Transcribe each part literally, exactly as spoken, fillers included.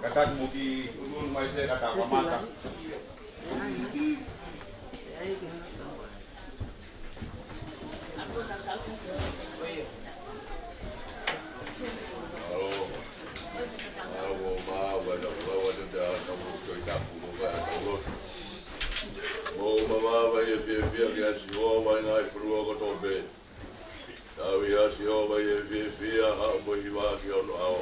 Kata muki, unu mai se kata kamata. Mou mamafa ʻi he fiefia kia Sihova ʻi he ngaahi fonua kotoa pē. Tauhi ʻa Sihova ʻi he fiefia, haʻu mo e hiva ki hono ʻao.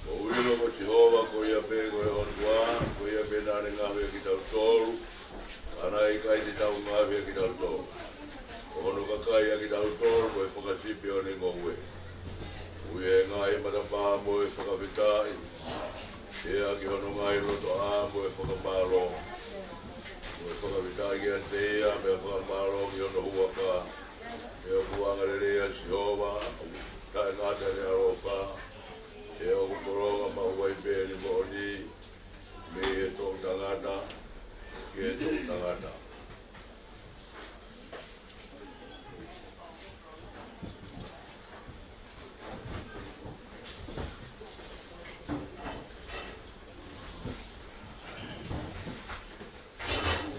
Mou ʻilo ko Sihova ko ia pē ko e ʻOtua, ko ia pē naʻa ne ngaohi kitautolu, ka naʻe ʻikai te tau ngaohi kitautolu. Ko hono kakai ʻa kitautolu, ko e fakasipi ʻo ʻene ngoue. Ui ʻa e ngaahi matapā mo e fakafetaʻi, pea ki hono ngaahi lotoʻā mo e fakamālō. Mo e fakafetaʻi kiate ia, pea fakamālō ki hono huafa. He ʻoku angalelei ʻa Sihova, ʻoku taʻengata ʻene ʻaloʻofa. He ʻoku tolonga maʻu ai pē ʻene moʻoni, mei he toʻutangata ki he toʻutangata.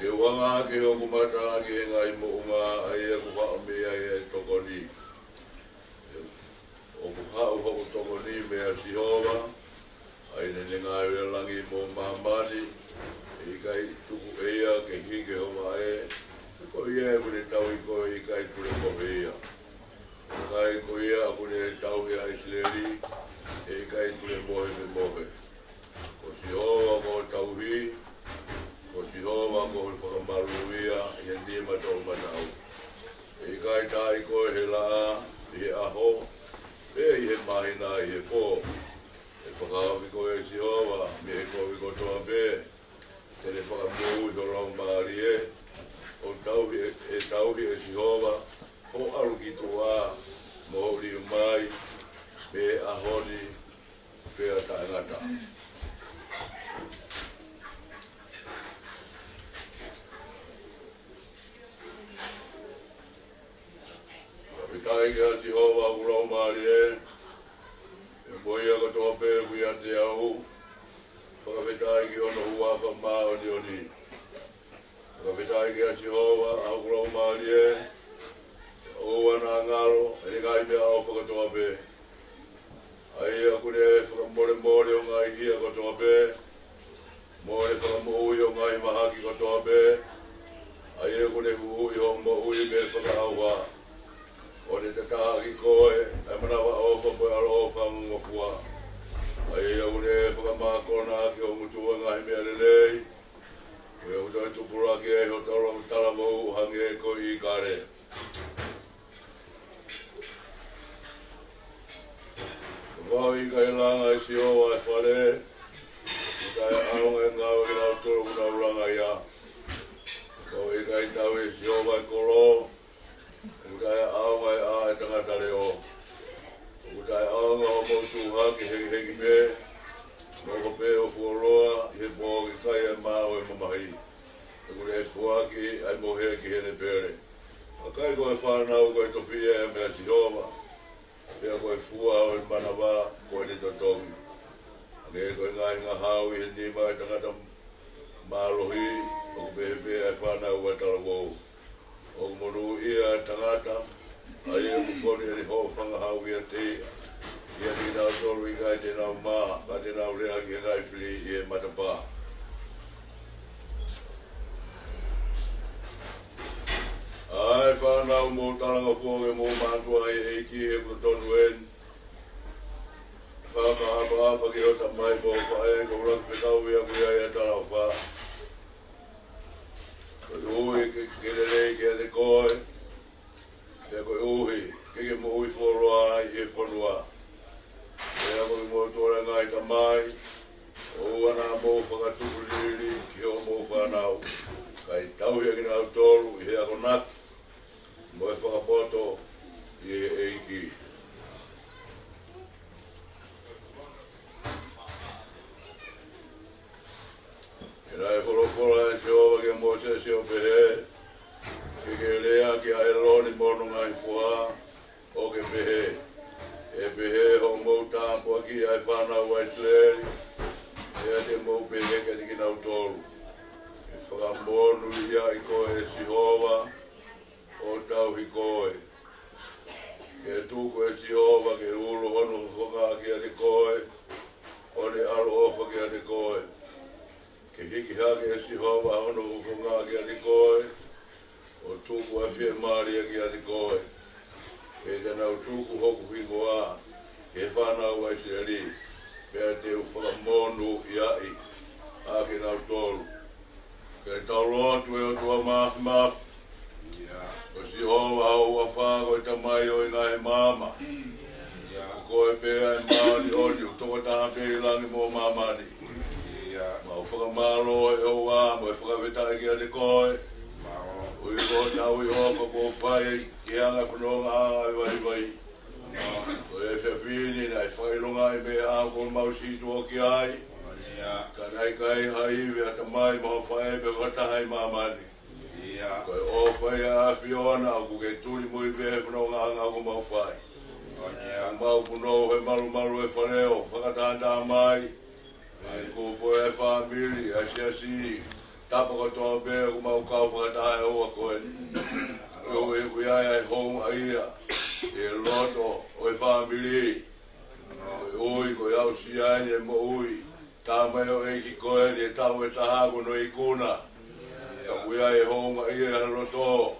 Ke u hanga hake hoku mata ki he ngaahi moʻunga, ʻa ia ʻoku haʻu mei ai ʻa e tokoni. ʻOku haʻu hoku tokoni meia Sihova, ʻa ia naʻa ne ngaohi ʻa langi mo māmani, ʻe ʻikai tuku ʻe ia ke hiki ho vaʻe, he ko ia ʻoku ne tauhi koe ʻe ʻikai tulemohe ia. Ko e kakai ko ia ʻoku ne tauhi ʻa ʻIsileli, ʻe ʻikai tulemohe pe mohe. Ko Sihova ko ho tauhi, ko Sihova ko ho fakamalū ia ʻi he nima toʻomataʻu. ʻE ʻikai taaʻi koe ʻe he laʻā ʻi he ʻaho, pe ʻi he māhina ʻi he pō. ʻE fakahaofi koe ʻe Sihova mei he kovi kotoa pē, te ne fakamoʻui ho laumālie. ʻOku tauhi ʻe, ʻe tauhi ʻe Sihova hoʻo ʻalu ki tuʻa mo hoʻo liu mai, mei he ʻaho ni pea taʻengata. Fakafetaʻi kia Sihova hoku laumālie, pea mo ia kotoa pē ʻoku ʻiate au, fakafetaʻi ki hono huafa māʻoniʻoni. Fakafetaʻi kia Sihova ʻa hoku laumālie, ʻoua naʻa ngalo ʻene ngaahi meʻaʻofa kotoa pē. ʻA ia ʻoku ne fakamolemole ʻo ngaahi hia kotoa pē, mo ne fakamoʻui ʻo ngaahi mahaki kotoa pē. ʻA ia ʻoku ne huhuʻi hoʻo moʻui mei he fakaʻauha, ʻo ne tataki koe ʻa e manavaʻofa mo e ʻaloʻofa ngofua. ʻA ia ʻoku ne fakamākona ʻaki ho ngutu ʻa e ngaahi meʻa lelei, Pea ʻoku toe tupulaki ai hotau talavou ʻo hangē ko e ʻīkale. Kapau ʻe ʻikai langa ʻe Sihova e fale, ʻoku taʻeʻaonga e ngāue ʻa kinautolu ʻoku nau langa ia. Kapau ʻe ʻikai tauhi ʻe Sihova e kolo, ʻoku taʻeʻaonga e ʻā ʻa e tangata leʻo. ʻOku taʻeʻaonga hoʻomou tuʻu hake hekiheki pē, mo hoʻo pē ʻo fuoloa ʻi he pō ke kai ʻa e mā ʻo e mamahi. He ʻoku ne foaki ʻa e mohe ki heʻene pele. Vakai, ko e fānau ko e tofiʻa ia meia Sihova, pea ko e fua ʻo e manava ko ʻene totongi. Hangē ko e ngaahi ngahau ʻi he nima ʻo e tangata mālohi, ʻoku pehē pē ʻa e fānau ʻa e talavou. ʻOku monūʻia ʻa e tangata ʻa ia ʻoku fonu ʻene hoʻofanga hau ʻiate ia, ʻiate kinautolu ʻoku ʻikai te nau mā, ka te nau lea ki he ngaahi fili ʻi he matapā. ʻA e fānau, mou talangofua ke mou mātuʻa ʻi he ʻEiki, he ʻoku totonu eni. Fakaʻapaʻapa ki hoʻo tamai mo hoʻo faʻē, ko e ʻuluaki fekau ia ʻoku ʻi ai ʻa e talaʻofa. Koeʻuhi ke, ke lelei kiate koe, pea koeʻuhi ke ke moʻui fuoloa ai ʻi he fonua. Pea ko kimoutolu ʻa e ngaahi tamai, ʻoua naʻa mou fakatukulili ki hoʻomou fānau, kae tauhi ʻa kinautolu ʻi he akonaki mo e fakapoto ʻi he ʻEiki. He naʻe folofola ʻe Sihova kia Mōsese ʻo pehē, Ke ke lea kia ʻĒlone mo hono ngaahi foha, ʻo ke pehē, ʻE pehē hoʻomou tāpuakiʻi ʻa e fānau ʻa ʻIsileli, pea te mou pehē kiate kinautolu, ʻE fakamonūʻiaʻi koe ʻe Sihova, ʻo tauhi koe. Ke tuku ʻe Sihova ke ulu hono fofonga kiate koe, ʻo ne ʻaloʻofa kiate koe. Ke hiki hake ʻe Sihova hono fofonga kiate koe, ʻo tuku ʻa e fiemālie kiate koe. Pea te nau tuku hoku hingoa ki he fānau ʻa ʻIsileli, pea te u fakamonūʻiaʻi ʻa kinautolu. Ke tau lotu. ʻE ʻOtua Māfimafi, ko Sihova ho huafa ko e Tamai ʻo e ngaahi maama. Ko koe pē ʻa e māʻoniʻoni ʻoku tokotaha pē ʻi langi mo māmani. Mau fakamālō ʻe ʻOtua mo e fakafetaʻi kiate koe, koeʻuhi ko e tauhi ʻofa kuo fai ki he anga e fononga ʻa e vaivai. Ko e efiafi ni naʻe fakaʻilongaʻi mei he ʻaho kuo mau sītuʻa ki ai. Ka naʻe ʻikai ha ivi ʻa e tamai mo e faʻē pe ko ha taha ʻi māmani. Ko e ʻofa ia ʻa e ʻAfiona ʻoku ke tuli muimui pē he fonongaʻanga kuo mau fai. Kuo mau punou he malumalu ʻo e fale ʻo fakatahataha mai ʻa e kupu ʻo e fāmili, ʻa e siasi, tapa kotoa pē ʻoku mau kau fakataha ʻi he ʻaho ko eni. Koeʻuhi ʻoku ʻi ai ʻa e houngaʻia ʻi he loto ʻo e fāmili. Koeʻuhi ko e aʻusia eni e moʻui, tamaioʻeiki ko eni ʻe taha ʻe taha kuo nau ikuna. Ka ʻoku ʻi ai e houngaʻia ʻi he loto.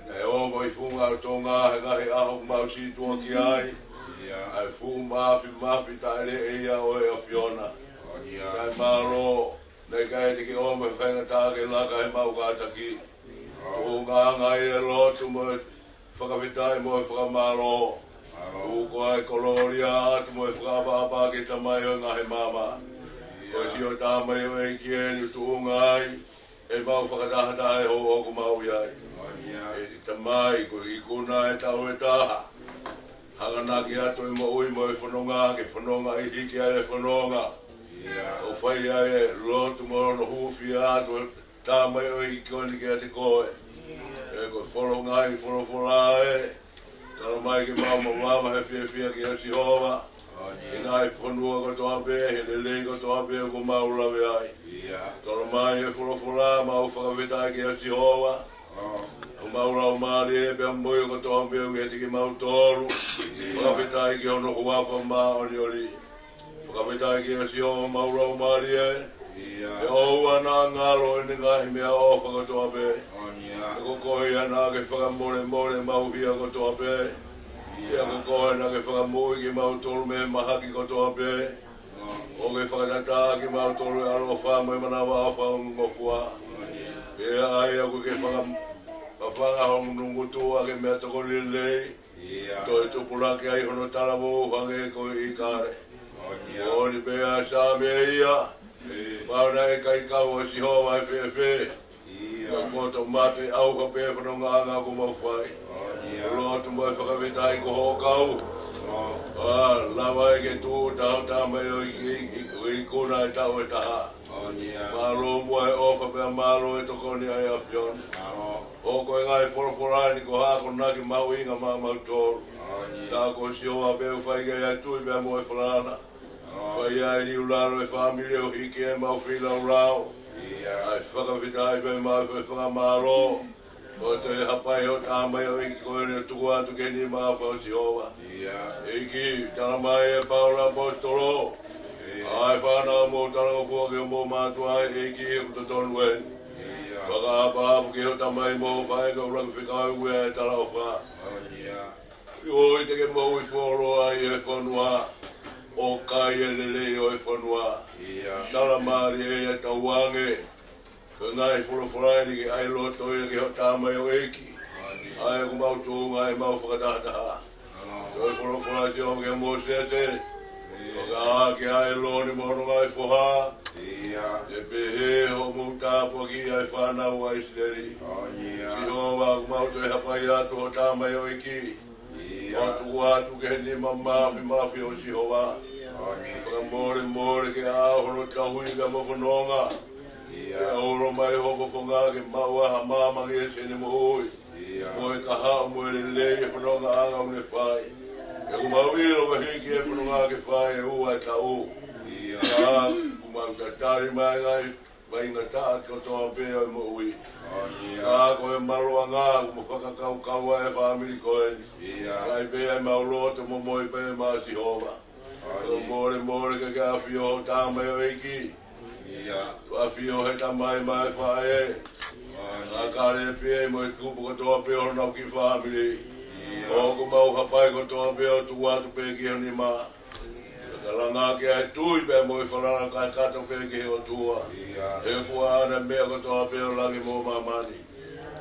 Naʻe ō mai ʻi funga ʻo Tonga he ngaahi ʻaho kuo mau sītuʻa ki ai ʻa e fuʻu māfimafi taʻeleʻeia ʻo e ʻAfiona. Kae mālō, naʻe ʻikai te ke ō mai faingataʻa ke laka he mau kātaki. Tuʻunga ange ʻa e lotu mo e fakafetaʻi mo e fakamālō. Tuku ʻa e kolōlia atu mo e fakaʻapaʻapa ki he Tamai ʻo e ngaahi maama. Ko siʻo tamaioʻeiki eni ʻoku tuʻunga ai ʻemau fakatahataha he ʻaho kuo mau ʻi ai. ʻE Tamai, ko e ikuna ʻe taha ʻe taha. Hanganaki atu e moʻui mo e fononga, ke fononga ʻi he hiki ʻa e fononga. ʻO fai ai e lotu mo hono hūfia atu e tamaioʻeiki ko eni kiate koe. ʻE ko e fofonga ʻi he folofola ē. Tala mai ke mau mavava he fiefia kia Sihova ʻi he ngaahi fonua kotoa pē, he lelei kotoa pē kuo mau lave ai. Tala mai ʻe he folofola, mau fakafetaʻi kia Sihova ʻo mau laumālie pea mo e kotoa pē ʻoku ʻiate kimautolu. Fakafetaʻi ki hono huafa māʻoniʻoni. Fakafetaʻi kia Sihova ʻo mau laumālie. Pea ʻoua naʻa ngalo ʻene ngaahi meʻaʻofa kotoa pē. Pea ko koe ia naʻa ke fakamolemole ʻemau hia kotoa pē. Pea ko koe naʻa ke fakamoʻui kimautolu mei he mahaki kotoa pē. ʻOku ke fakatatā kimautolu ʻe ʻaloʻofa mo e manavaʻofa ʻo e ʻOtua. Pea ʻi heʻene faka-, fafanga hoʻo ngutu ʻaki e meʻatokoni lelei, ʻio, toe tupulaki ai hono talavou hangē ko e ʻīkale. ʻIo. Moʻoni pē ʻa e Saame ia. ʻIo. Pau naʻe ʻikai kau ʻa Sihova ʻi fēfē. ʻIo. Ko e poto mate ʻauha pē fonongaʻanga ʻoku mau fai. ʻIo. Lotu mo e fakafetaʻi ko hoʻo kau. ʻIo. ʻA, lava ai ke tuʻu ʻa hotau tamaioʻeiki, ʻi, ʻi, ʻi he ikuna ʻo e taʻu ʻe taha. ʻIo. Mālō muʻa e ʻofa pea mālō e tokoni ʻa e ʻAfiona. ʻIo. ʻO ko e ngaahi folofola ni ko ha akonaki mahuʻinga maʻamautolu. ʻIo. Tā ko Sihova pē ʻoku fai ki ai ʻa e tui pea mo e falala. Fai ai e liu lalo ʻo e fāmili ʻo hiki ʻemau feilaulau. ʻIo. ʻA e fakafetaʻi pea mo e fakamālō. ʻO toe hapai hoʻo tamaioʻeiki ko eni ʻo tuku atu ki he nima ʻofa ʻo Sihova. ʻIo. ʻEiki, tala mai ʻe Paula ʻAposetolo. ʻIo. ʻA e fānau mou talangofua ki hoʻomou mātuʻa, ʻEiki, he ʻoku totonu eni. ʻIo. Fakaʻapaʻapa ki hoʻo tamai mo hoʻo faʻē, ka ʻoku lava ke fekauʻi ʻe he talaʻofa. ʻIo. ʻIo, ʻikai te ke moʻui fuoloa ʻi he fonua, ʻo kai e lelei ʻo e fonua. ʻIo. Tala mālie ʻe tauange. Ko e ngaahi folofola eni ke ʻai loto ia ki hoʻo tamaioʻeiki. ʻA ia ʻoku mau tuʻunga ʻemau fakatahataha. Ko e folofola ʻa Sihova kia Mōsese. Fakaake ʻa ʻĒlone mo hono ngaahi foha. ʻIo. Ke pehē hoʻomou tāpuakiʻi ʻa e fānau ʻa ʻIsileli. ʻIo. Sihova, ʻoku mau toe hapai atu hoʻo tamaioʻeiki. ʻIo. ʻO tuku atu ki he nima mafimafi ʻo Sihova. ʻIo. Fakamolemole ke ʻaʻau hono tauhi pea mo e fononga. ʻIo. Ke ʻalu mai hoʻo fofonga ke maʻu ha maama ki he sene moʻui. ʻIo. Mo e kahaʻu mo e lelei ʻo e fonongaʻanga ʻoku ne fai. He ʻoku mau ʻilo ʻoku hiki e fononga ke fai ʻe ua ʻa e taʻu. ʻIo. Ka ʻoku mau tatali mai ngaahi faingataʻa kotoa pē ʻo e moʻui. ʻIo. Ka ko e maluʻanga ʻoku mo fakakaukau ai e fāmili ko eni. ʻIo. Sai pē ʻemau loto mo moʻui pē maʻa Sihova. ʻIo. Fakamolemole ke ke ʻafio hoʻo tamaioʻeiki. ʻIo. ʻAfio he tamai mo e faʻē. ʻIo. ʻA e kale pē mo e kupu kotoa pē ʻo honau kiʻi fāmili. ʻIo. ʻOku mau hapai kotoa pē ʻo tuku atu pē ki ho nima. Ka langa ki ai e tui pea mo e falala kakato pē ki he ʻOtua. ʻIo. He kuo ʻana e meʻa kotoa pē ʻo langi mo māmani.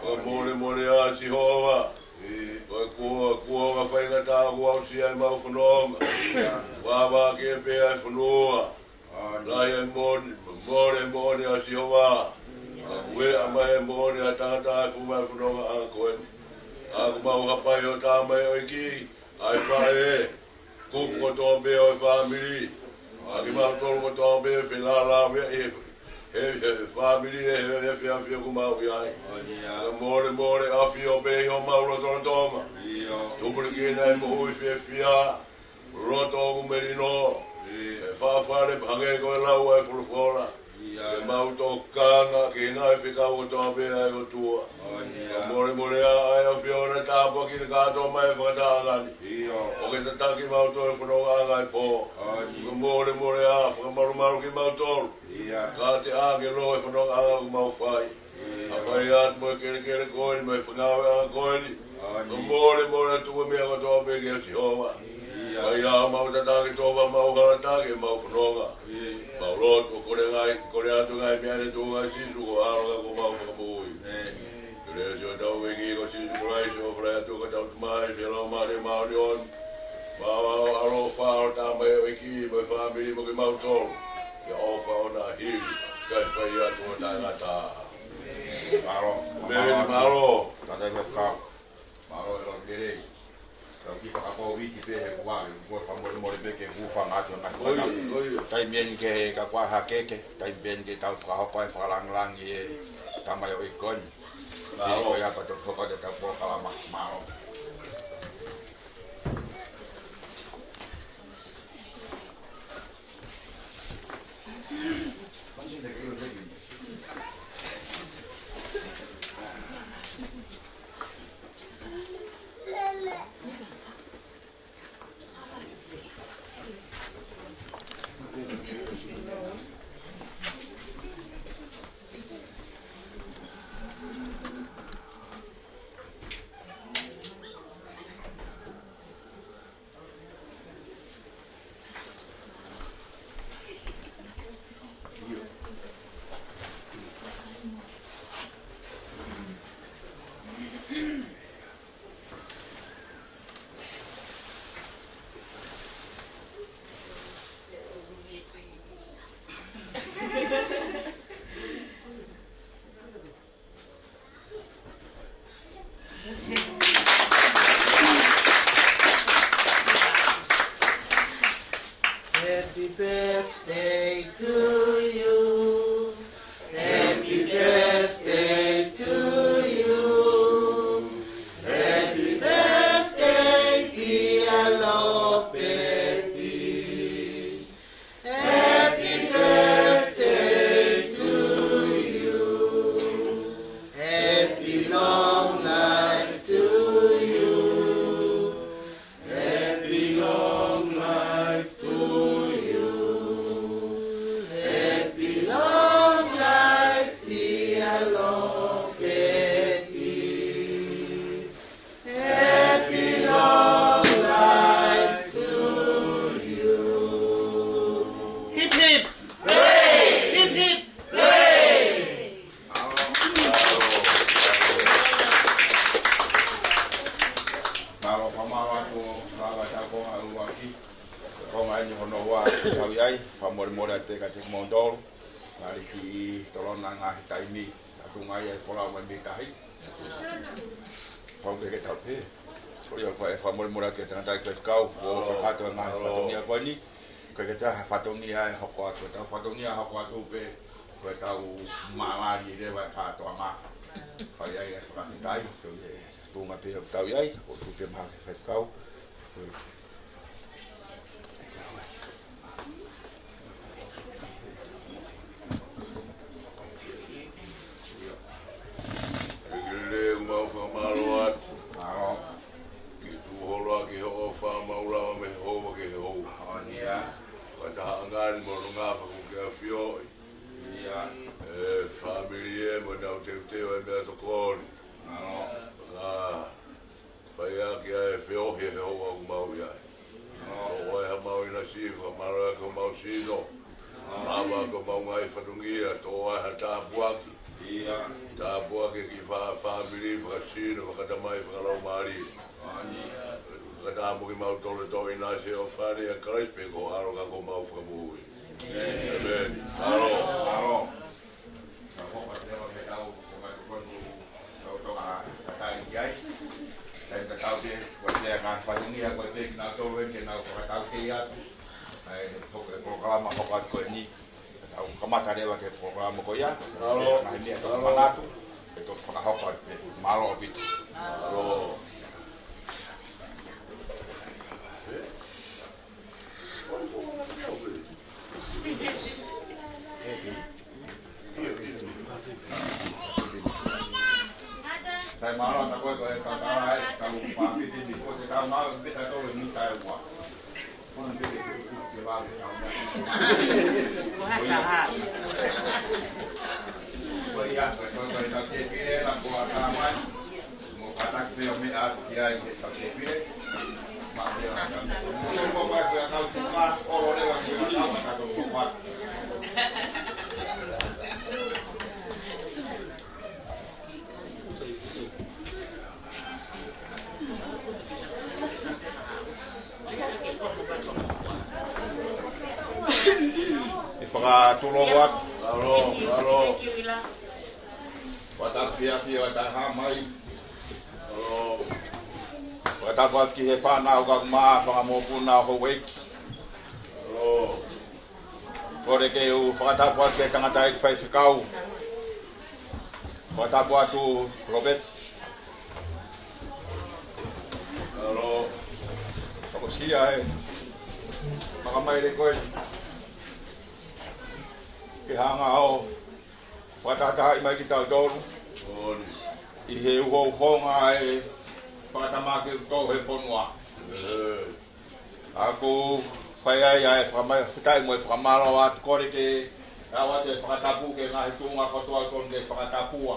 Fakamolemole ā Sihova. ʻIo. Ko e kuo, kuonga faingataʻa ʻoku aʻusia ʻemau fononga. ʻIo. Vāvākē pē ʻa e fonua. ʻIo. Lahi e moʻoni, mole moʻoni ʻa Sihova. Kuo ʻomai e moʻoni ʻa e tangata ʻi he funga ʻo e fonongaʻanga ko eni. ʻOku mau hapai hoʻo tamaioʻeiki, ʻa e faʻē, kupu kotoa pē ʻo e fāmili. ʻA kimautolu kotoa pē ʻoku feilaulau ʻi he, he, he fāmili ʻi he, he efiafi ʻoku mau ʻi ai. Fakamolemole ʻafio pē ʻi homau lotolotonga. ʻIo. Tupulekina e moʻui fiefia, loto ʻoku melino. ʻIo. ʻE fafale hangē ko e lau ʻa e folofola. ʻIo. Ke mau tokanga ki he ngaahi fekau kotoa pē ʻa e ʻOtua. ʻIo. Fakamolemole ā ʻa e ʻAfiona, tāpuakiʻi kātoa mai e fakatahaʻanga ni. ʻIo. ʻO ke tataki mautolu he fonongaʻanga ʻo e pō. ʻIo. Fakamolemole ā, fakamalumalu kimautolu. ʻIo. Kiate ʻāngelo ʻo e fonongaʻanga ʻoku mau fai. ʻIo. Hapai atu mo e kelekele ko eni, mo e fengāueʻanga ko eni. ʻIo. Fakamolemole ʻa e tuku e meʻa kotoa pē kia Sihova. ʻIo. Fai ā homau tataki, tofa homau hala taki ʻemau fononga. ʻIo. Mau lotu ʻo kole ngaahi, kole atu ngaahi meʻa ni ʻi he tuʻunga ʻo Sīsū ko ho ʻAlo ka ko homau Fakamoʻui. ʻĒmeni. Kelesi ʻa hotau ʻEiki ko Sīsū Kalaisi, ʻofa lahi ʻa e ʻOtua ko hotau Tamai, feohi ʻa e Laumālie Māʻoniʻoni, maʻu ʻa e ʻaloʻofa ʻa e tamaioʻeiki mo e fāmili mo kimautolu, ke ʻofa ʻo na hili, kae fai atu ʻo taʻengata. Mālō. ʻĒmeni, mālō. Tātai me kau. Mālō e lotu lelei. Tau kiʻi fakapō viti pē he kuale, kuo fakamolemole pē ke hūfanga atu ʻa e ngaahi fakatapu. ʻIo, ʻio. Taimi eni ke ka kuo hake ke, taimi pē eni ke tau fakahoko ai e fakalāngilangi ʻa e tamaioʻeiki ko eni. Mālō. Ko ia pea toki hoko atu ʻetau polokalama. Mālō. Happy long life to you. Hip, hip. Hooray! Hip, hip. Hooray! Mālō, fakamālō atu, lava tau konga ʻuluaki. Konga eni hono ua, tau ʻi ai, fakamolemole atu kiate kimoutolu. Ngaahi kiʻi tolonga ngaahi taimi, atu ngai ai folau mai mei tahi. Pau ke ke tau pē. Ko ia ko e fakamolemole atu ki he tangataʻeiki faifekau, ʻo kakato e ngaahi fatongia ko eni. Ko e ke taha fatongia e hoko atu, tau fatongia hoko atu pē, ko e tau mālani leva e kātoanga. Fai ai e fakafetaʻi, ko e tuʻunga pē ʻoku tau ʻi ai, ʻo tuku ke maha ki he faifekau. Ke lele ʻoku mau fakamālō atu. Mālō. Ke tuʻu holo ʻaki hoʻo ʻofa mau lava mei he houa ki he houa. Fakataha ngani mo e ngaahi faku ke afioʻi. ʻE fāmili ē mo e tau teuteu e meʻatokoni. Mālō. Ka fai ʻaki ʻa e feohi he houa ʻoku mau ʻi ai. Toʻo ʻa e haʻamau ʻinasi, fakamālō ʻaki homau sino. Lava ʻaki homau ngaahi fatongia, toʻo ʻa e ha tāpuaki. Tāpuaki ki he fā-, fāmili, fakasino, fakatamai, fakalaumālie. Fakataha mo kimautolu ʻi he ʻinasi ʻofa ni ʻa Kalaisi pē ko ho ʻAlo ka ko homau Fakamoʻui. ʻĒmeni. Mālō. Mālō. Ka hoko atu leva mei he tau, ko e tau tonu, tau tonga, ka tai ki ai. Tai ka tau te, ko te ngaahi fatongia, ko te kinautolu eni ke nau fakataukei atu. ʻA e, hoko e polokalama hoko atu ko eni. Tau kamata leva ki he polokalama ko ia. Mālō. Ngaahi meʻa tau manatu. Ke tau fakahoko atu pē. Mālō ʻaupito. Mālō. Sai mālō na koe ko e kakala e kau pāpiti ni ko te kau mālō pita tolu ni sai ua. Ko na pete ke ku ke vave kau mea. Ko ia, ko ia, ko ia, ko ia, ko ia, ko ia, ko ia, Mo kātaki pē ʻo meʻa atu ki ai ke tau te pile. Mā leva ka. Mo ko ko ko e kau tuka, ʻolo leva ki he kau ka tau ko ko. ʻE fakatulou atu. Mālō, mālō. Fakatapu ki he ʻAfio ʻa e Taʻehāmai. Fakatapu atu ki he fānau kae ʻumaʻā fanga mokopuna ʻo houʻeiki. Kole ke u fakatapu atu ki he tangataʻeiki faifekau. Fakatapu atu Lopeti. Fakasia e fakamaile ko eni. Ke hanga ʻo fakatahatahaʻi mai kitautolu ʻi he uhouhonga e fakatamaki ʻoku tō he fonua. ʻA ia ʻoku fai ai ʻa e fakamai-, fetaʻi mo e fakamālō atu, kole ke ʻoatu e fakatapu ki he ngaahi tuʻunga kotoa ʻoku totonu ke fakatapua.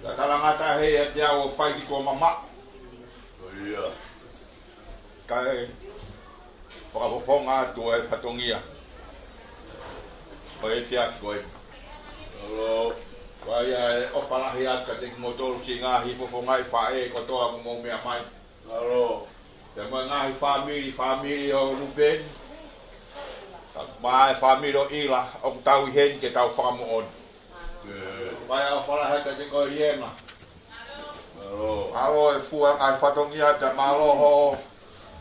Ka talangata he ʻiate au ʻo fai ki tuʻa mamaʻo. Kae fakafofonga atu e fatongia ʻo e efiafi ko eni. Fai ʻa e ʻofa lahi atu kiate kimoutolu siʻi ngaahi fofongaʻi faʻē kotoa ʻoku mou meʻa mai. Pea mo e ngaahi fāmili, fāmili ʻo Lupeni. Pea mo e fāmili ʻo ʻIla ʻoku tau ʻi heni ke tau fakamoʻoni. Fai ʻa e ʻofa lahi atu kiate koe Lienga. Mālō e fua ngaahi fatongia pea mālō hoʻo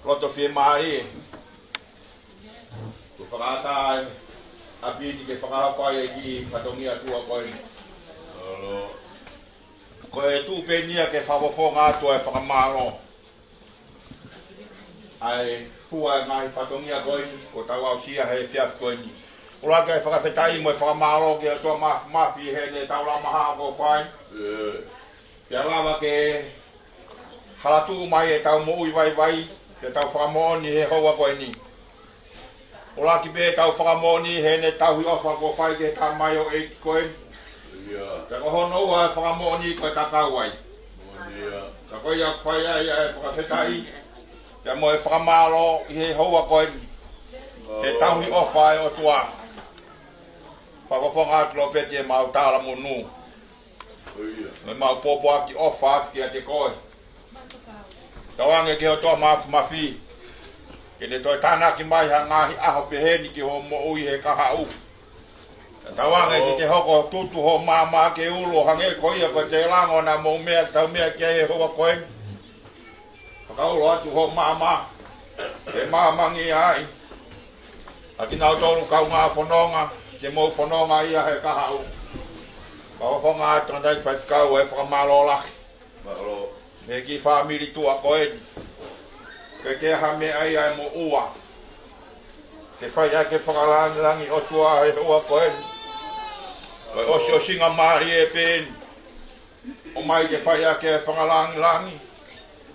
loto fiemālie. Kuo fakaʻatā e ʻapi ni ke fakahoko ai e kiʻi fatongia tuʻa ko eni. Ko e tuʻu pē eni ia ke fakafofonga atu e fakamālō. ʻA e fua e ngaahi fatongia ko eni, kuo tau aʻusia he efiafi ko eni. ʻUluaki e fakafetaʻi mo e fakamālō ki he ʻOtua Māfimafi heʻene taulama ʻoku fai. Pea lava ke halatuʻu mai e tau moʻui vaivai, ke tau fakamoʻoni he houa ko eni. ʻUluaki pē tau fakamoʻoni heʻene tauhi ʻofa kuo fai ki he tamaioʻeiki ko eni. Pea ko hono ua e fakamoʻoni ko e tatau ai. Ka ko ia ʻoku fai ai ʻa e fakafetaʻi pea mo e fakamālō ʻi he houa ko eni. He tauhi ʻofa ʻa e ʻOtua. Fakafofonga atu Lopeti ʻemau talamonū mo ʻemau pōpoaki ʻofa atu kiate koe. Tauange ki he ʻOtua Mafimafi ke ne toe tānaki mai ha ngaahi ʻaho pehē ni ki hoʻo moʻui he kahaʻu. Tauange ke ke hoko tutu hoʻo maama ke ulo hangē ko ia ko e tēlango naʻa mou meʻa, tau meʻa ki ai he houa ko eni. Fakaulo atu hoʻo maama ke maamangia ai ʻa kinautolu kaungā fononga ke mou fononga ia he kahaʻu. Fakafofonga atu Tangataʻeiki Faifekau e fakamālō lahi mei he kiʻi fāmili tuʻa ko eni. Ke ke ha meʻa ia ʻe moʻua ke fai ʻaki e fakalāngilangi ʻOtua he houa ko eni. Ko e ʻosiʻosinga mālie pē eni. ʻOmai ke fai ʻaki e fakalāngilangi.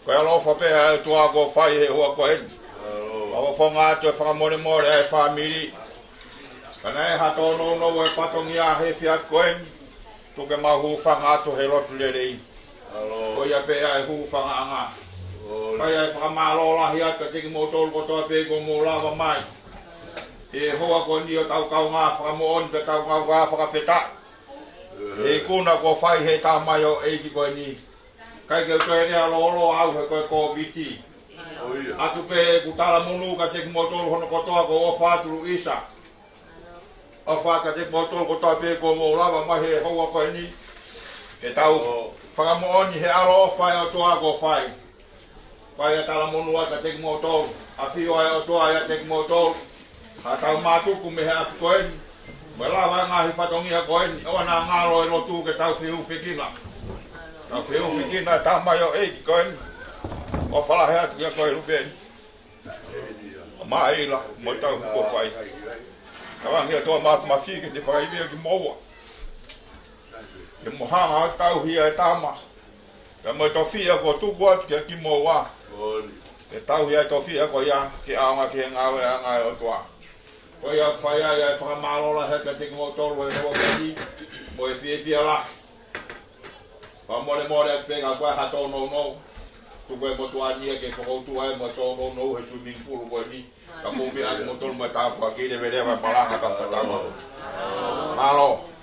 Ko e ʻaloʻofa pē ʻa e ʻOtua kuo fai he houa ko eni. Fakafofonga atu e fakamolemole ʻa e fāmili. Ka naʻe ha tōnounou e fatongia he efiafi ko eni, tuku ke mau hūfanga atu he lotu lelei. Ko ia pē ʻa e hūfangaʻanga. Fai ʻa e fakamālō lahi atu kiate kimoutolu kotoa pē kuo mou lava mai he houa ko eni ʻo tau kaungā fakamoʻoni pea tau kaungā fakafetaʻi he ikuna kuo fai he tamaioʻeiki ko eni. ʻIkai ke u toe lea lōloa au he ko e Kōviti. ʻOatu pē ʻeku talamonū kiate kimoutolu hono kotoa, ʻoku ou ʻofa atu Luisa. ʻOfa atu kiate kimoutolu kotoa pē kuo mou lava mai he houa ko eni ke tau fakamoʻoni he ʻaloʻofa ʻa e ʻOtua kuo fai. Fai ʻa e talamonū atu kiate kimoutolu. ʻAfio ʻa e ʻOtua ʻiate kimoutolu. Ka tau mātuku mei he ʻapi ko eni, mo e lava e ngaahi fatongia ko eni, ʻoua naʻa ngalo e lotu ke tau feʻufikina. Tau feʻufikina e tamaioʻeiki ko eni. ʻOfa lahi atu kia koe Lupeni, Maila, mo e tauhi kuo fai. Tauange ki he ʻOtua Mafimafi ke ne fakaivia kimoua ke mou hanga ʻo tauhi ʻa e tama pea mo e tofiʻa kuo tuku atu kia kimoua. Ke tauhi ʻa e tofiʻa ko ia ke ʻaonga ki he ngāueʻanga ʻa e ʻOtua. Ko ia ʻoku fai ai ʻa e fakamālō lahi kiate kimoutolu he houa ko eni, mo e fiefia lahi. Fakamolemole atu pē ka ko e ha tōnounou. Tuku e motuʻa ni ia ke fakautu ai mo e tōnounou he swimming pool ko eni. Ka mou meʻa atu kimoutolu mo e tāpuaki, leveleva e malanga ka tatama. Mālō.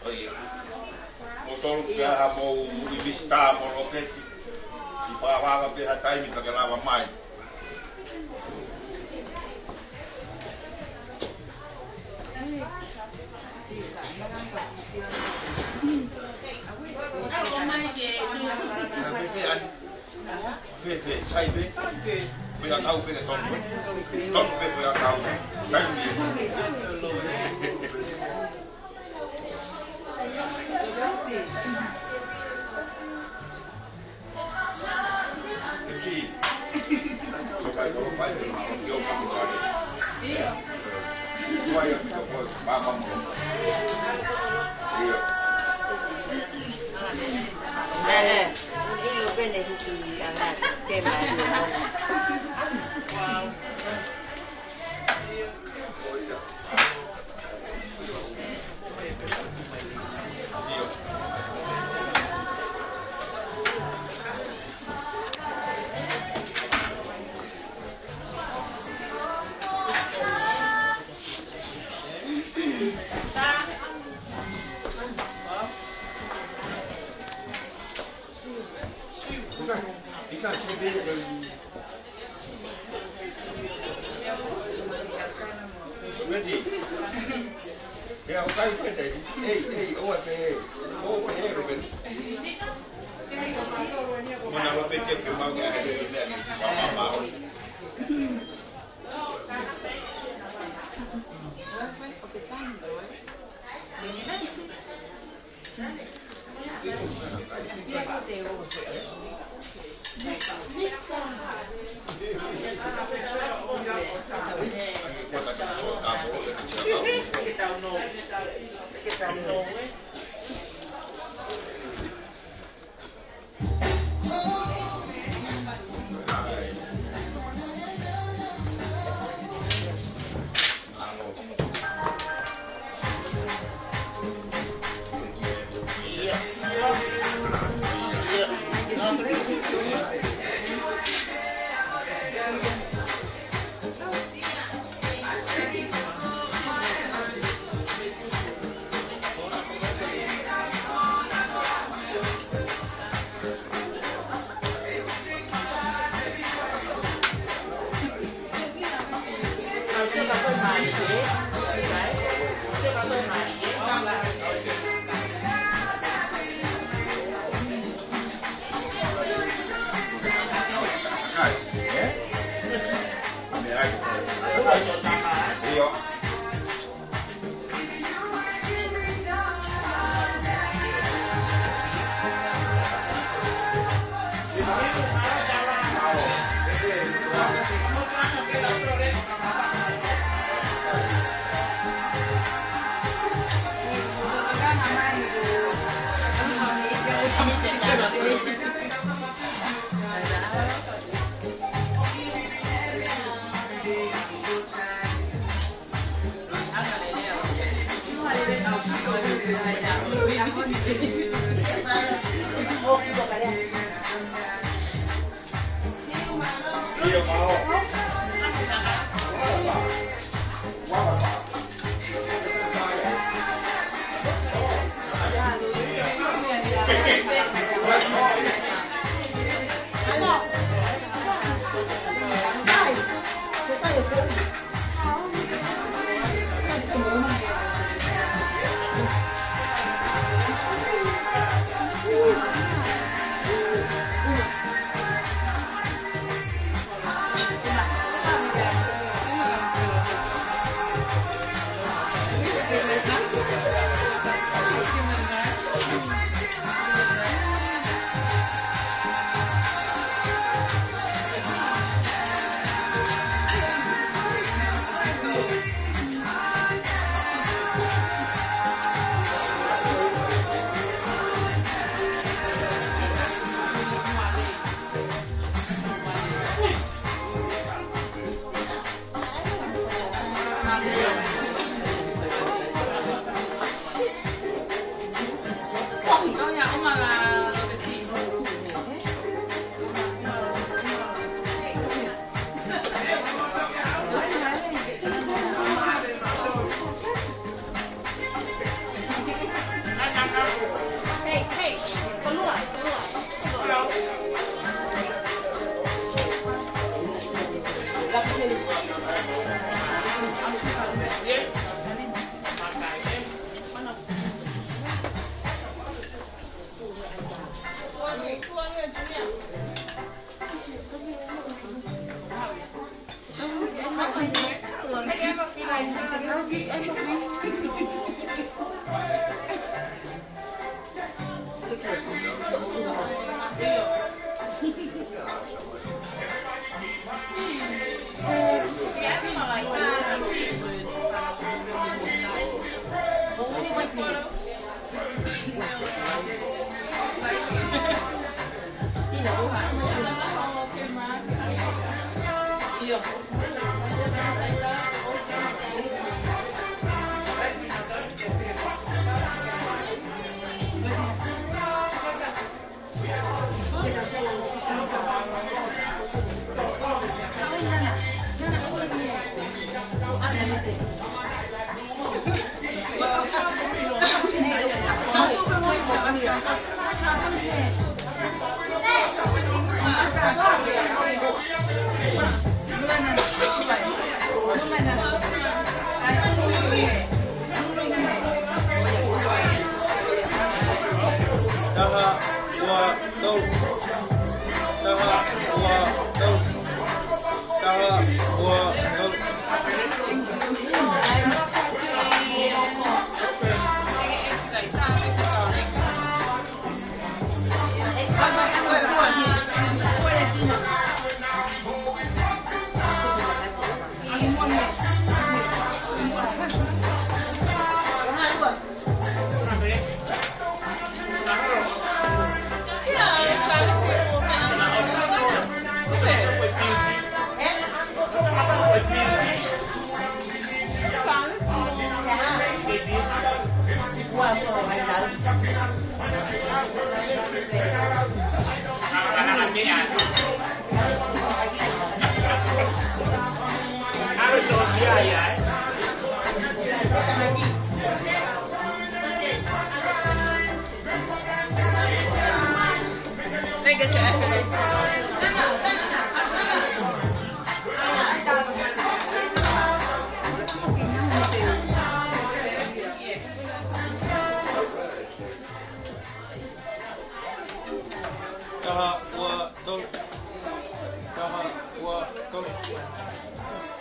ʻOi, ʻio. Mo tolu kia ha mou ʻi visitā mo Lopeti. Lava pē ha taimi pea ke lava mai. Fēfē, sai pē. Foʻi ʻakau pē ke tonu. Tonu pē foʻi ʻakau. Taimi. Ready? Pea ʻoku ʻikai pē te, ei, ei, ʻoua pē, ʻoua pē, Robert. Mona ʻoua pē ke ke mau ke ake pē meʻa ke mamamau. Taha, ua, tolu. Taha, ua, tolu. Taha, ua, tolu. Taha, ua, tolu.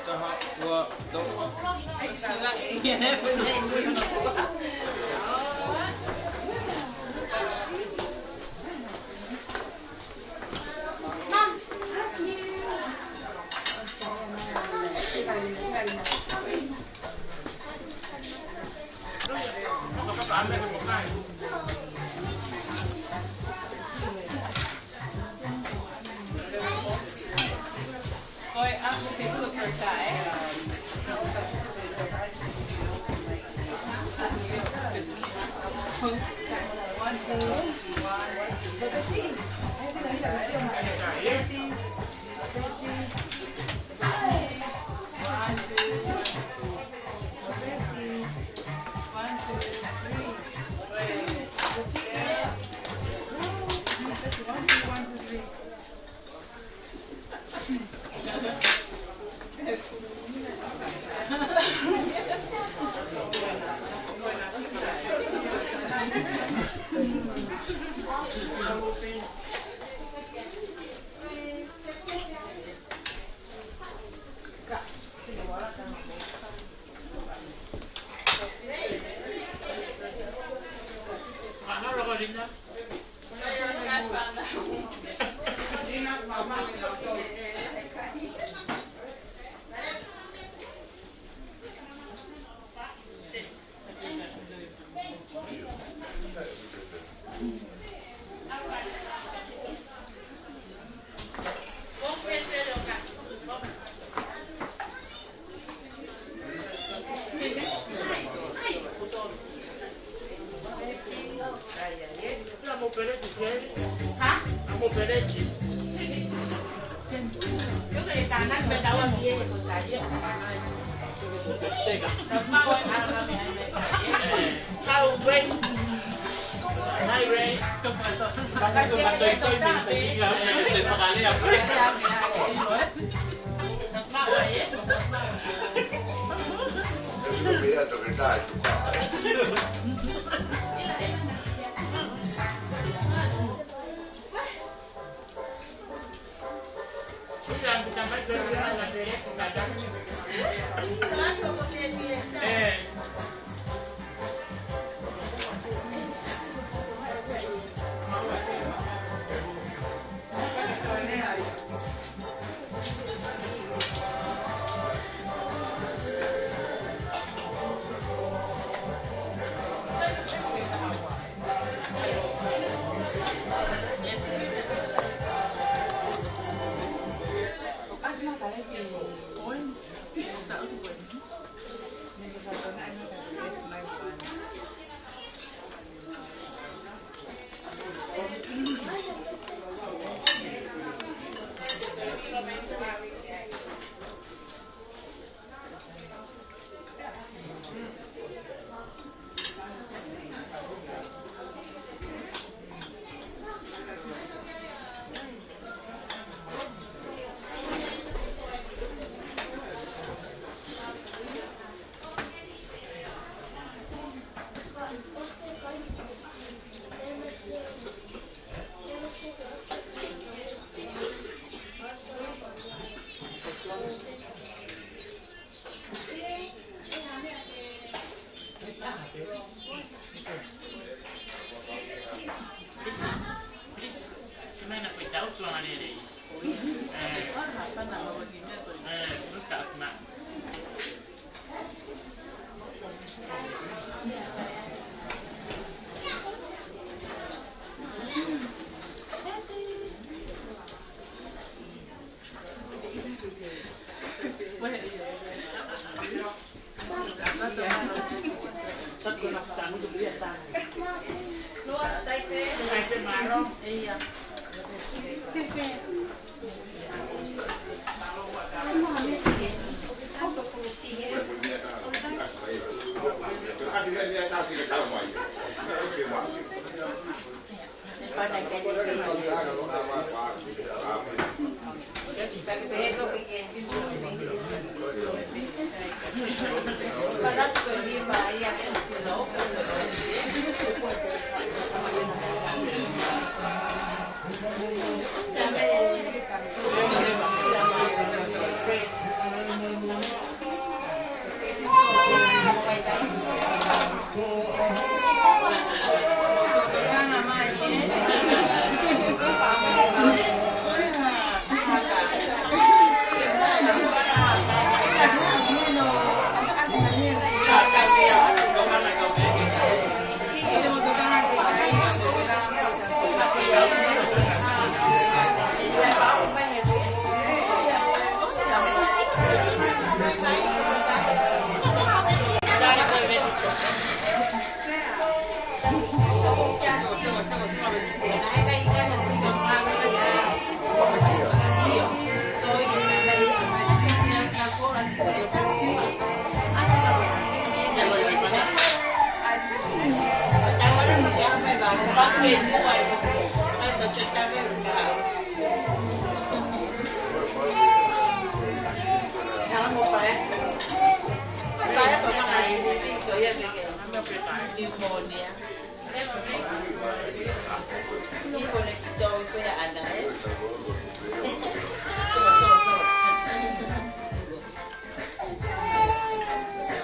Taha, ua, tolu. Taha, ua, tolu. Please, please, se mai na fai tau tuʻa ngalele. Eh, eh, no ta ma.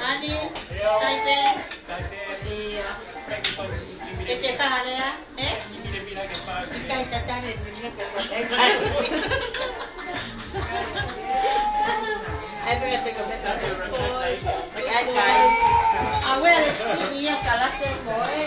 Ani, Taipe. Ia. Ke te fakalea, ē? ʻIkai tatane, ai, pea te ko me ka ko. Ai, ai. Awe, ia ka la te ko, ē.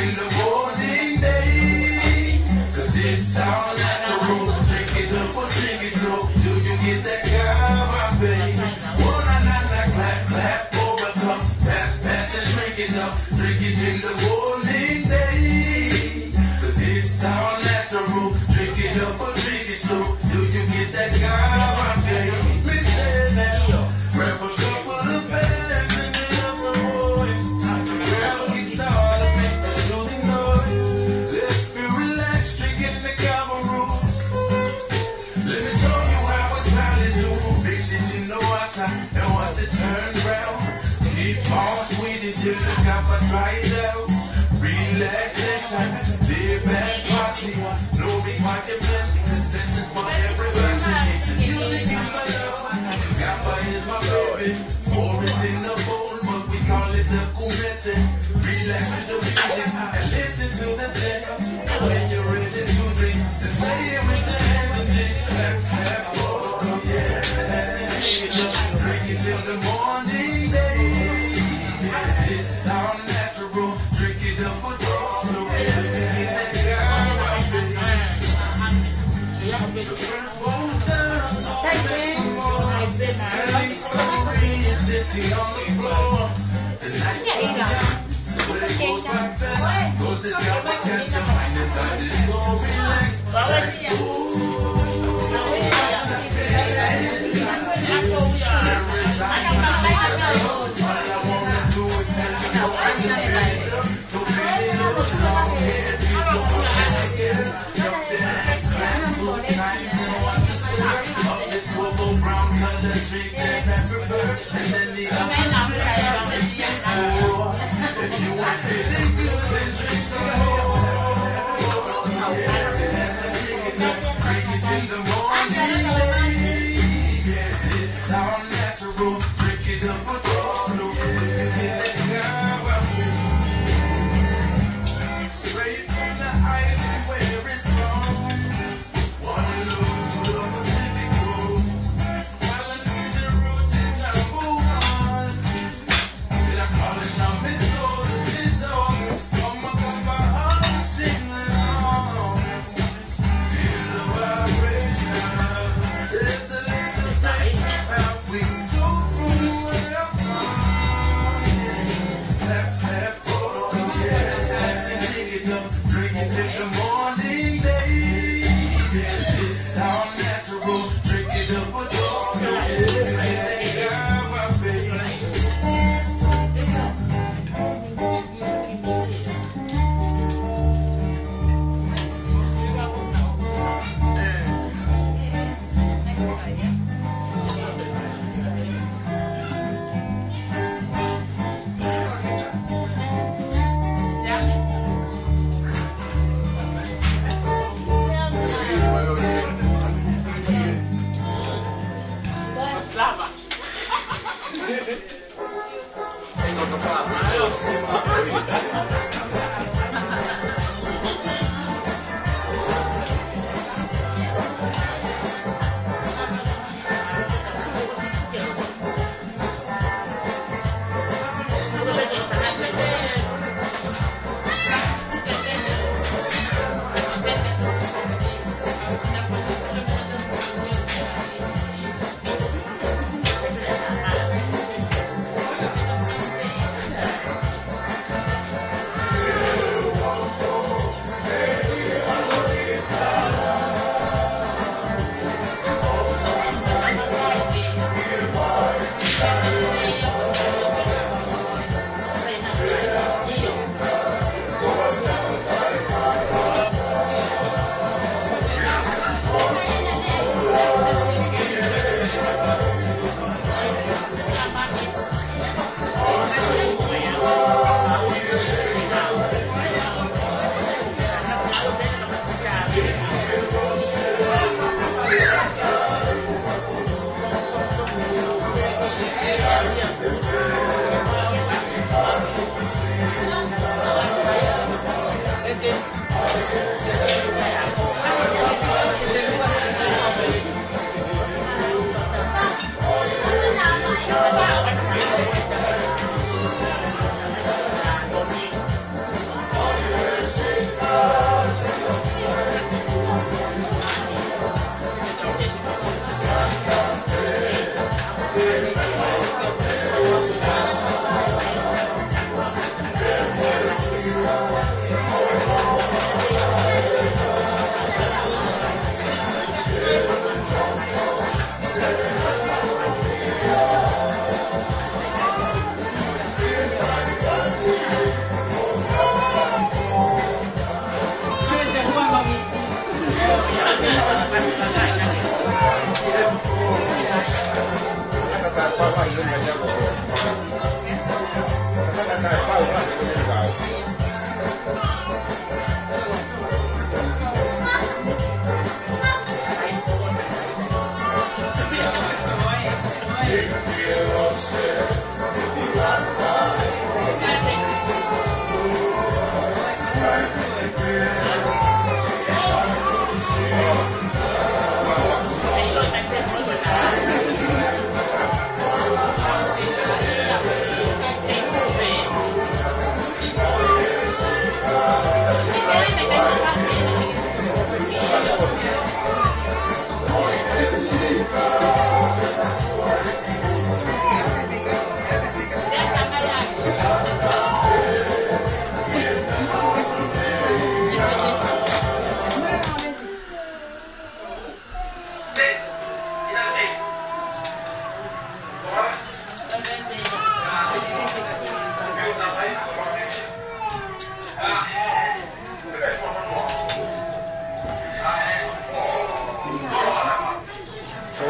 in the morning day, 'cause it's our natural. Drink it up or drink it slow, till you get that kava, baby. Oh, na, na, na, clap, clap, overcome, pass, pass, and drink it up. Drink it in the morning day, 'cause it's our natural. Drink it up or drink it slow, till you get that kava, baby. Listen now, grab a couple of beers and the other boys. Grab a guitar to make a soothing noise. Let's feel relaxed, drinking the kava rules. Let me show you how it's valid, do. Mix it in the water and watch it turn brown. Keep on squeezing till the kava dry out. Relaxation, lay back, party. No requirements, the session for everybody. It's the music you love. Kava is my baby. Pour it in the bowl, but we call it the kumete. Relax to the music and listen to the jam. And when you're ready to drink, then say it with your hands and just clap, clap, oh, yeah. As it is, drink it till the morning day. Yes, it's our natural. Drink it up with all the way. Drink it down, baby. The first one down, so make some more. Telling stories, sitting on the floor. The nights are young, but it goes by fast. 'Cause this guy was got your mind and body so relaxed. Like, ooh, every time I think about all I wanna do is tell you how I can feel it. Straight from the island where it's from. Waterloo to the Pacific coast. Island music roots in number one. Mira, calling on Minnesota, Minnesota. Come on, come on, sing along. Feel the vibration. There's a little taste of how we do. Clap, clap.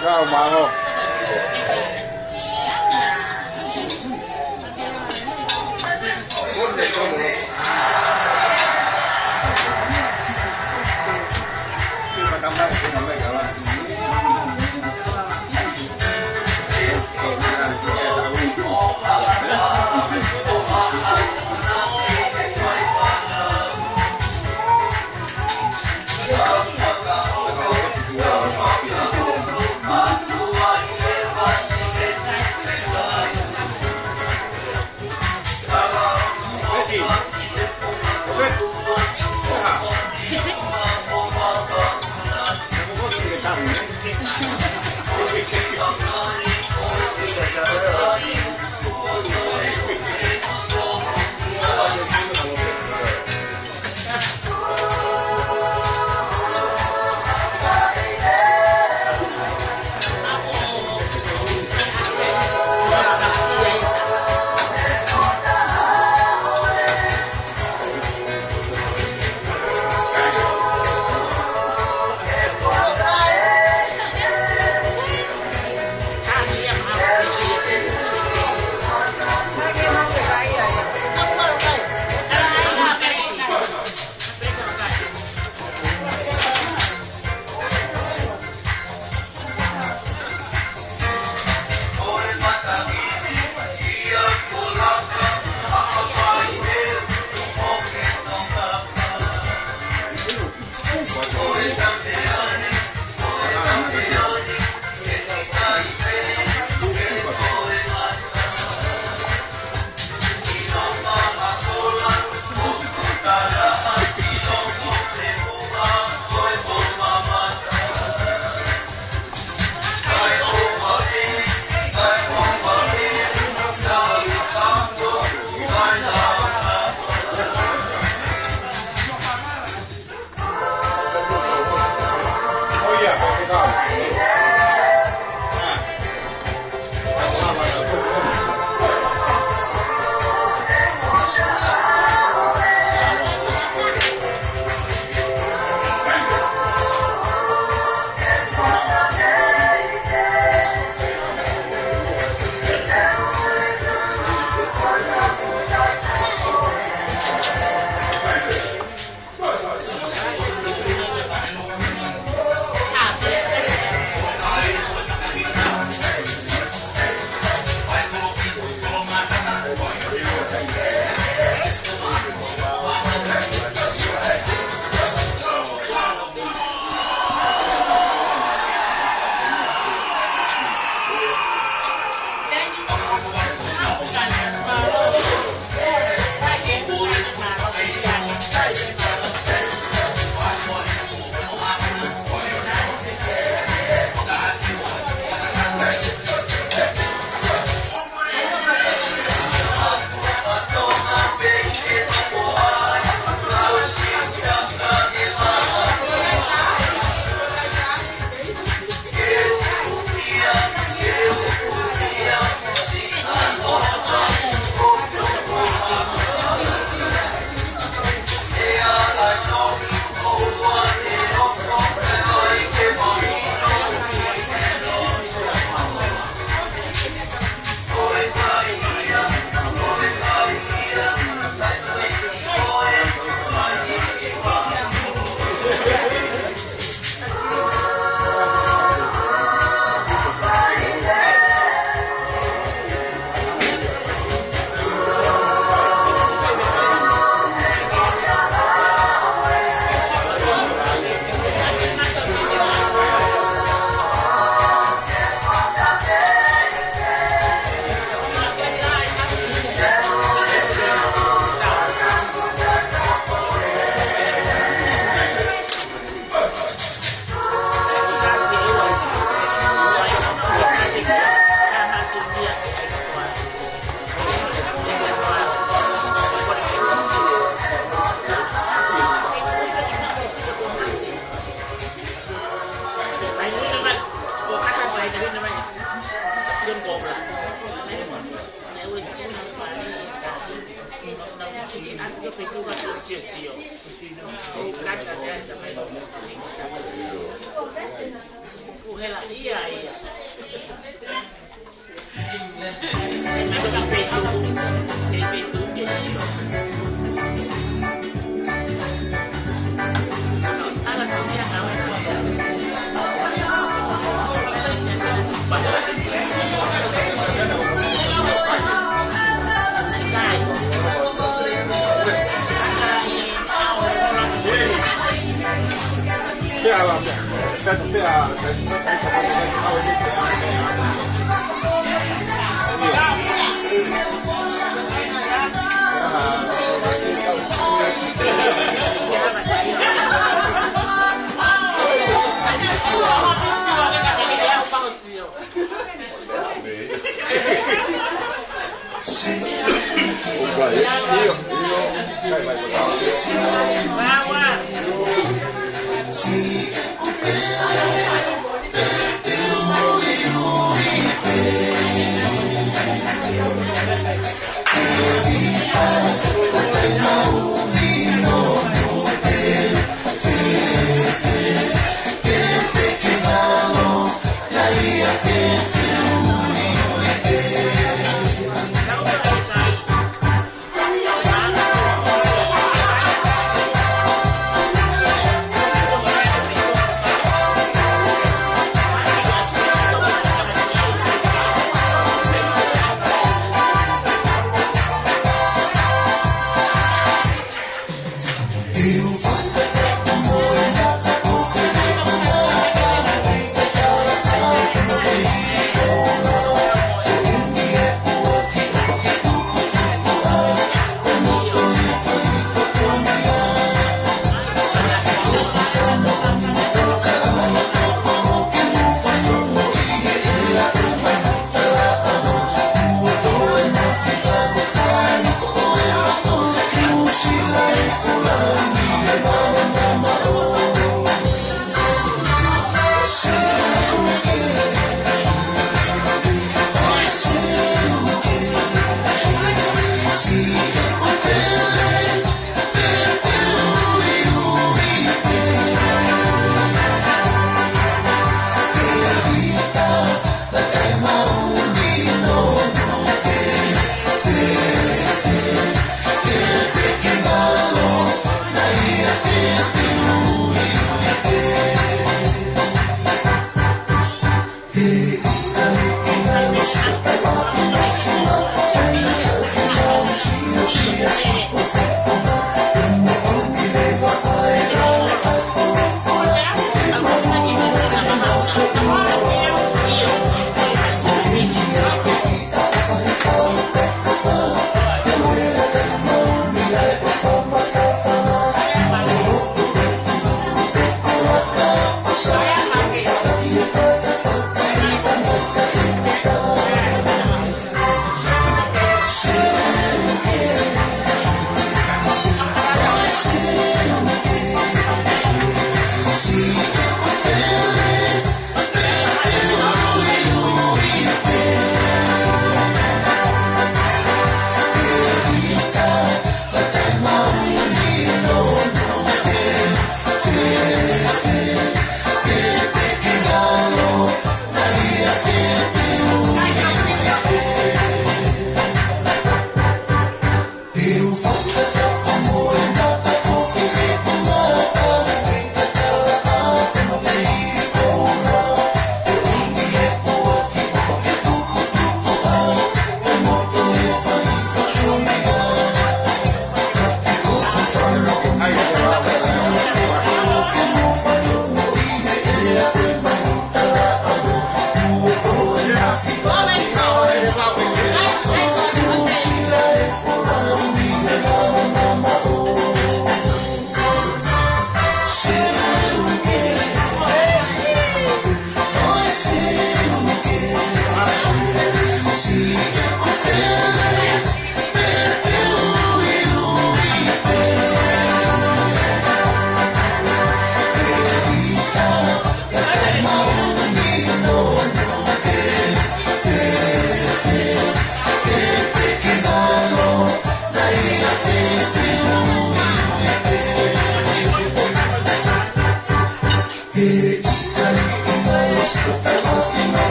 Kau maho.